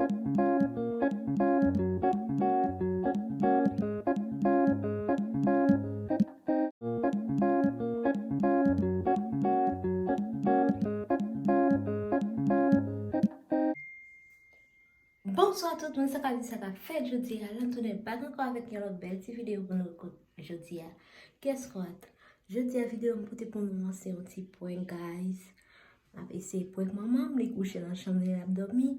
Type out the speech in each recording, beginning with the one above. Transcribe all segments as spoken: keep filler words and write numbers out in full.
Bonswa tout moun, sa k ap di, sa k ap fèt? Jodi a la, m tounen bak ankò avèk yon lòt bèl ti videyo pou nou koute jodi a. Guess what? Jodi a videyo m pote pou nou an se yon ti prank, guys. M ap eseye prank manman m, li kouche nan chanm li, l ap dòmi.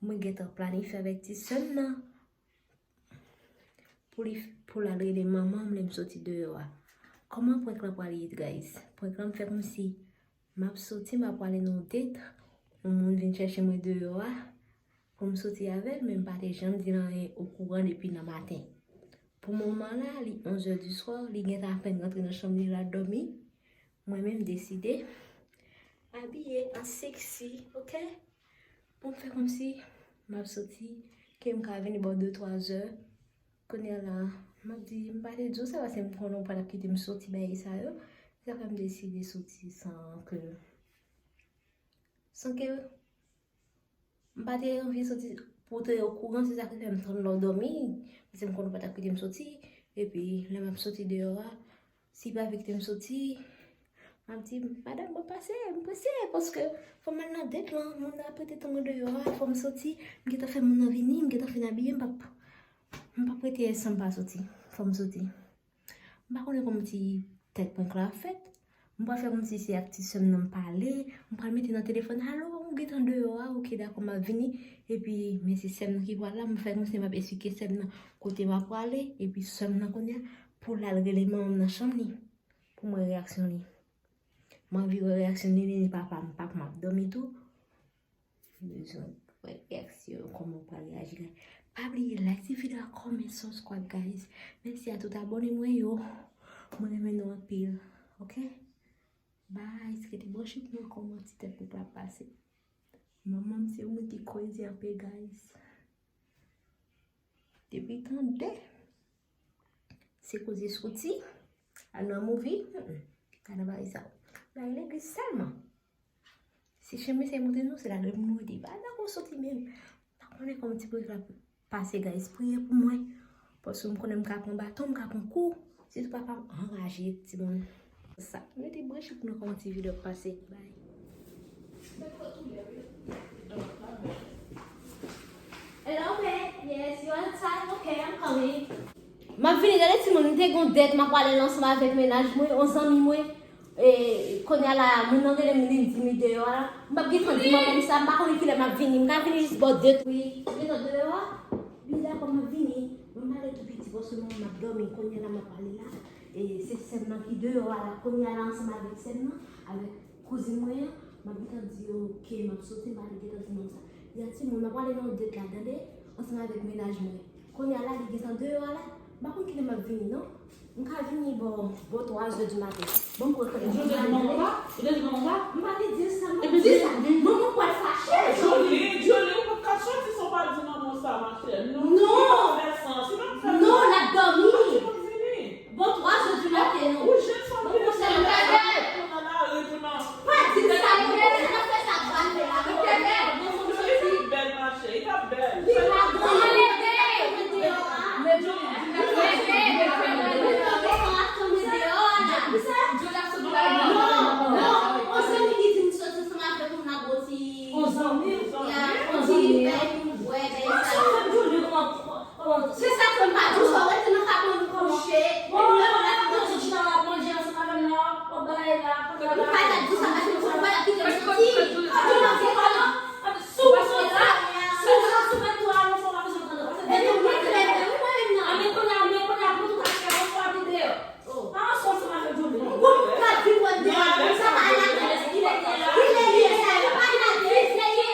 Mwen gentan planifye avèk ti sè m nan pou li, pou l al rele manman m lè m soti deyò a. Kòman prank lan pral ye, guys? Prank lan m fè kòmsi m ap soti, m ap prale nan yon date, yon moun vin chèche mwen deyò a pou m soti avè l, men m pa te janm di l anyen okouran depi nan maten. Pou moman la, li onzè di swa, li gentan apèn rantre nan chanm li, l al dòmi. Mwen menm, m deside abiye an sexy, oke? Pou m fè kòmsi m ap soti, ke m ka vini bò de twa zè. Kounye a la, m ap di, m pa te di w sa, paske m konnen w pa t ap kite m soti bagay sa yo. Se sa fè m deside soti san ke, san ke m pa te anvi soti pou w te okouran, se sa ki fè m tann lè w dòmi, paske m konnen w pa t ap kite m soti. Epi, lè m ap soti deyò a, si pa vle kite m soti, m ap di, "Madanm, mwen pase, m prese, paske fò m al nan date lan, moun nan ap rete tann mwen deyò a, fò m soti, m gentan fè moun nan vini, m gentan fin abiye, m p ap, m p ap rete san m pa soti, fò m soti." M pa konnen kòman ti tèt prank la ap fèt. M pral fè kòmsi se ak ti sè m nan m pale. M pral mete nan telefòn, "Alo, ou gentan deyò a? Oke, dakò, m ap vini." Epi, men se sè m nan ki pral la. M fè kòmsi m ap esplike sè m nan kote m ap prale. Epi, sè m nan kounye a, pou l al rele manman m nan chanm li, pou m wè reyaksyon li. M anvi wè reyaksyon li, li papa m, papa m ap dòmi tou. Bezwen wè reaksyon yo, kòman w pral reyaji la. Pa bliye like ti videyo a, comment, subscribe, guys. Mèsi a tout abòne mwen yo. Mwen renmen nou anpil. Oke? Bye. Rete branche pou nou kòman ti tèt prank la pase. Manman m se yon moun ki crazy anpil, guys. Depi tande se koze soti, al nan movie, mm, gade bagay sa. L al legliz sèlman. Si chen mesye montre nou, se la lè pou nou rete. Pa dakò soti menm. Pa konnen kòman ti prank la pase, guys. Priye pou mwen. Paske m konnen m ka pran baton, m ka pran kou. Sitou papa m anraje, timoun. Sa. Rete branche pou nou kòman ti videyo ap pase. Bye. Hello, babe. Yes, you outside? Okay, I'm coming. M ap vini, gade timoun, m te gon date, m ap prale ansanm avèk mennaj mwen, yon zanmi mwen. E, kounye a la, moun nan rele m, li di m li deyò a la. M p ap gentan di manman m sa, m pa konnen kilè m ap vini. M ka vini jis bò date. Wi, m gentan deyò a. Wi, dakò, m ap vini. Mwen m pale tou piti, paske manman m ap dòmi. Kounye a la, m ap prale la. E, se sè m nan ki deyò a la. Kounye a la, ansanm avèk sè m nan, avèk kouzin mwen an, m ap gentan di yo ke m ap soti, m pa te gentan di manman m sa. Ya timoun, m ap prale nan yon date la, tande, ansanm avèk mennaj mwen. Kounye a la, li gentan deyò a la. M pa konn kilè m ap vini, non. M ka vini bò, bò twa zè di maten. Bon, m pran kòb. Ou te di manman sa? Ou te di manman sa? M pa te di l sa, m pa te di l sa. Manman pral fache. Julie, Julie, ou pa ka soti san w pa di manman sa, ma chère. Non, non, li pa fè sans. Li pa fè sans. Non, l ap dòmi. Mache pou vini. Bon, twa zè di maten, non. Ou jèn fanm ki nan lari, tou nan. Pa di sa, non, se nan fè sa, pa fè la. Li t ap bèl, ma chère, li t ap bèl. Li pa bon, li pa bon. Men Julie, Julie, Julie ap sot la. Non, non, on zanmi ki di m soti ansanm avèk ou, n ap bò ti. On zanmi? Ya, on ti fè pou nou bwè, bèl sa. Se sa k fè m pa di w sa, w rete nan kay mwen, nou kouche. Epi lè w la, w ap chita la, ap manje ansanm avè m la, w ap bagay la, w ap bagay la. Ou pa t ap di sa, paske ou pa t ap kite m soti. Ou t ap di, "Kòman? Si w pa soti la, si w pa soti la, nou fè w pa bezwen tande." Epi m gen klè, wi, mwen menm nan. Anben, kounye a, men kounye a, pou tout aksyon, ou fè w ap deyò. Pa ansanm avèk Johnny. Ou pa di mwen deyò, sa pa al lakòz. Kilè li ye sa? Li pa al lakòz. Li pa al lakòz.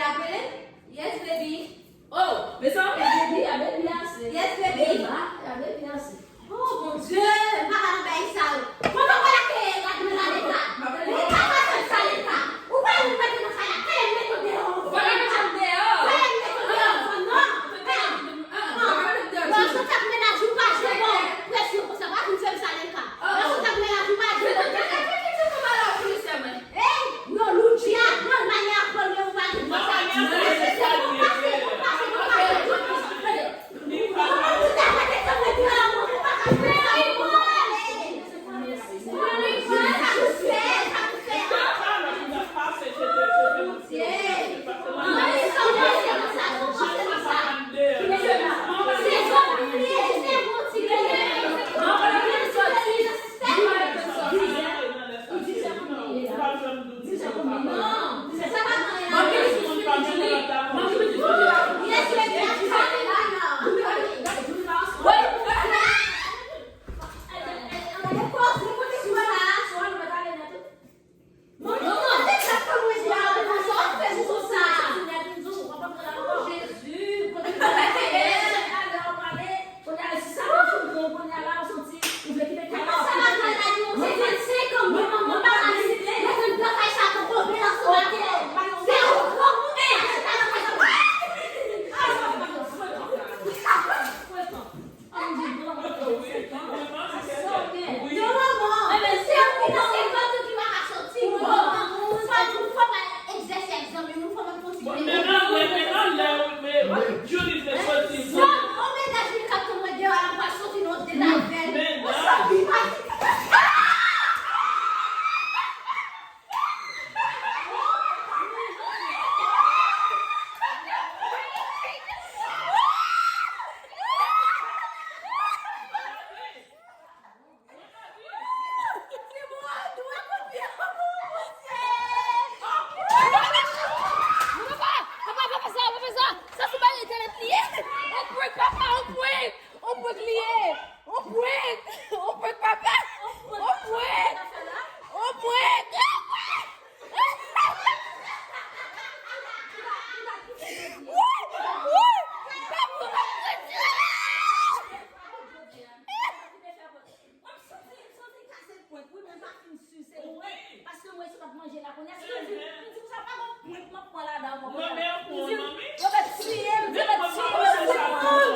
Apele? Yes, baby. Oh, mezanmi, a bebi, a bebi ase. Yes, baby. Eba, a bebi ase. Oh, mon Dieu, m pa ka nan bagay sa yo. Mwen pa wè la ke gad mwen la leta. Ou pa wè sa leta. Ou pa wè mwen nan kay la. Kay la mete w deyò. Ou pa ka mete m deyò. Kay la mete w deyò, non. Ah, ah, ah, ah, ah. Lè w sot ak mennaj ou pa jwe bon presyon konsa, pa vin fè m sa leta. Lè w sot ak mennaj ou pa jwe bon presyon. Hey, non, Loudjia, pran manyè a pran men ou pa gen dwa sa.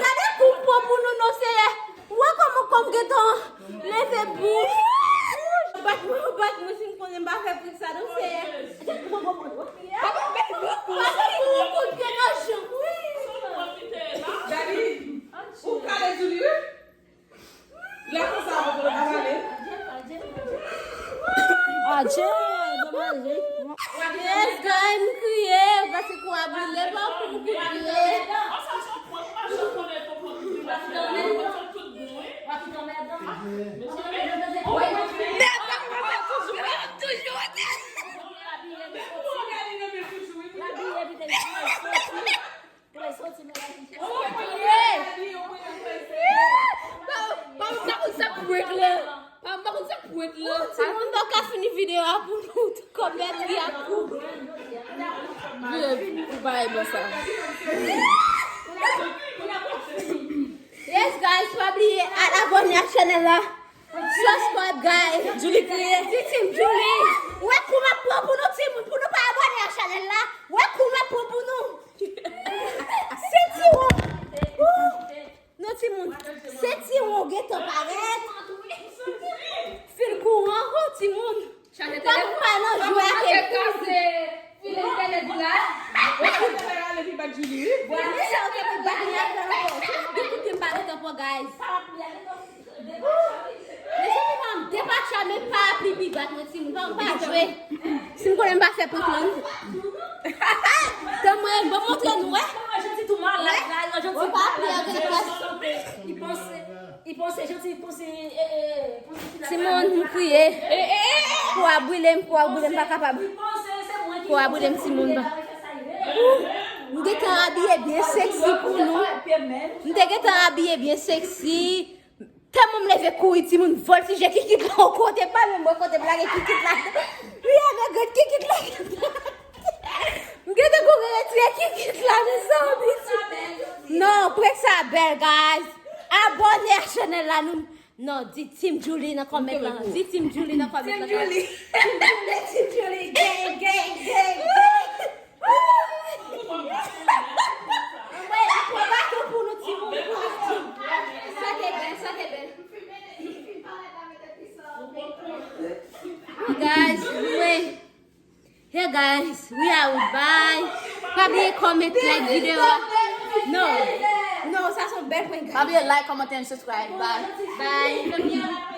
Gade kou m pran pou nou non, Seyè. Ou wè kòman kò m gentan leve bout. Bat mwen, bat mwen, si m konnen m pa fè prik sa non, Seyè. Bat mwen, kout pye nan janm, wi. Daddy, ou kale Julie, wi. Lè konsa, ou avale. Adje, domaj. Yes, guy, m kriye, paske kou a brile, pa pou m kriye. Pa m pa konn sa prank la. Pa m pa konn sa prank la. Timoun, nou ka fini videyo a pou nou kòmèt li ak kou. Ou pa renmen sa. Yes, guys, pa bliye al abòne ak chanèl la. Subscribe, guys. Julie kriye. Ti Team Julie. Wè kou m ap pran pou nou, timoun, pou nou pa abòne ak chanèl la. Wè kou m ap pran pou nou. Se ti won. Wou. Non, timoun. Se ti won gentan parèt. Fil kouran, ho, timoun. Pa, pa nan jwe ak epi. Fil entènèt la. Ou te pral ale pi bat Julie, wi. Vwala, se ou te pral bat li ankò. Ki kout m pa gentan pran, guys. Mezanmi, pa m depatcha, men pa apli pi bat mwen, timoun. Pa m pa jwe. Si m konnen m pa fè prank lan. Tan mwen, bon, montre nou, wè. Wè? Li pa apli avèk fòs. Li panse, li panse janti, li panse, eh, eh, panse ki la. Timoun, m kriye. Kou a brile m, kou a brile m, pa kapab. Kou a brile m, timoun. M gentan abiye byen seksi pou nou. M te gentan abiye byen seksi. Tèlman m leve kouri, timoun, vòltije kikit la yon kote, pa menm wè kote m lage kikit la. Wi, avèk grenn kikit la. M gentan kouri, Se ki kit la, mezanmi. Non, prank sa bèl, guys. Abòne a chanèl la, nou. Non, di Team Julie nan kòmant la. Di Team Julie nan kòmant la. Team Julie. Team Julie, gang, gang, gang, gang. Anmwey, pran baton pou nou, timoun. Sa te bèl, sa te bèl. Guys, anmwey. Hey guys, we out, bye. Pa bliye comment, like video a. No, no, sa se yon bèl prank, guys. Pa bliye like, comment and subscribe. Bye. Bye, love you.